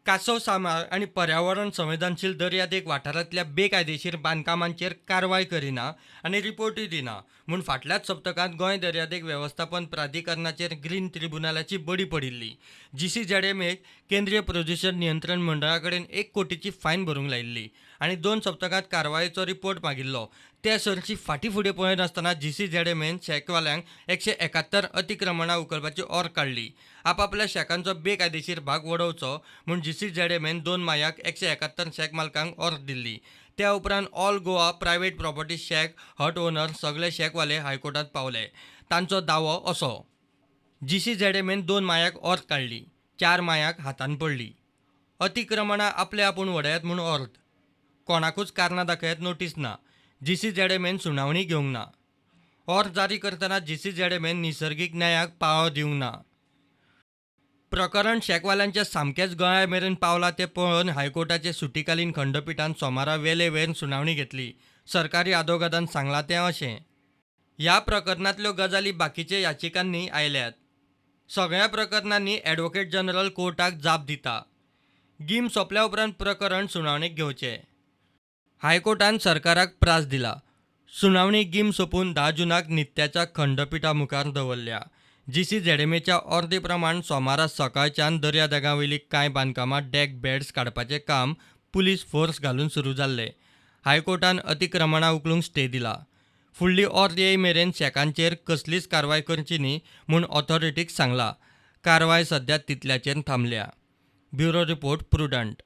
कासव सामार आनी पर्यावरण संवेदनशील दर्यादेग वाठारांतल्या बेकायदेशीर बांदकामांचेर कारवाय करिना आनी रिपोर्टूय दिना म्हूण फाटल्याच सप्तकांत गोंय दर्यादेग वेवस्थापन प्राधिकरणाचेर ग्रीन ट्रिब्युनलाची बडी पडिल्ली. जीसीझेडएमएक केंद्रीय प्रदूशण नियंत्रण मंडळा कडेन 1 कोटीची फायन भरूंक लायिल्ली आनी 2 सप्तकांत कारवायेचो रिपोर्ट मागिल्लो. ते सरशी फाटीं फुडें पळयनासतना जीसीझेडएमएन शॅकवाल्यांक 171 अतिक्रमणां उखलपाची ऑर्द काडली. आपापल्या शॅकांचो बेकायदेशीर भाग वडोवचो म्हूण जीसीझेडएमएन 2 मायाक 171 शॅक मालकांक ऑर्द दिल्ली. त्या उपरांत all Goa private property shack hut owner सगळे शॅकवाले हायकोर्टांत पावले. तांचो दावो असो: जीसीझेडएमएन 2 मायाक ऑर्द काडली, 4 मायाक हातान पडली. अतिक्रमणां आपले आपूण वडयात म्हूण ऑर्द, कोणाकूच कारणां दाखयात नोटीस ना. जीसीझेडएमएन सुनावणी घेवंक ना. ऑर्द जारी करतना जीसीझेडएमएन निसर्गीक न्यायाक पाळो दिवंक ना. प्रकरण शॅकवाल्यांच्या सामकेंच गळ्या मेरेन पावलां तें पळोवन हायकोर्टाचे सुटीकालीन खंडपिठान सोमारा वेले वेर सुनावणी घेतली. सरकारी आदोगादान सांगलां तें अशें: ह्या प्रकरणांतल्यो गजाली बाकीच्या याचिकांनी आयल्यात. सगळ्या प्रकरणांनी ॲडव्होकेट जनरल कोर्टाक जाप दिता. गीम सोंपल्या उपरांत प्रकरण सुनावणेक घेवचें. हायकोर्टान सरकाराक प्रास दिला. सुनावणी गीम सोंपून 10 जूनाक नित्याच्या खंडपिठा मुखार दवरल्या. जीसीझेडएमएच्या ऑर्दी प्रमाण सोमारा सकाळच्यान दर्यादेगां वयलीं कांय बांदकामां डॅक बेड्स काडपाचें काम पुलीस फोर्स घालून सुरू जाल्लें. हायकोर्टान अतिक्रमणां उखलूंक स्टे दिला. फुडली ऑर्द येय मेरेन शॅकांचेर कसलीच कारवाय करची न्ही म्हूण ऑथॉरिटीक सांगलां. कारवाय सध्या तितल्याचेर थांबल्या. Bureau report, Prudent.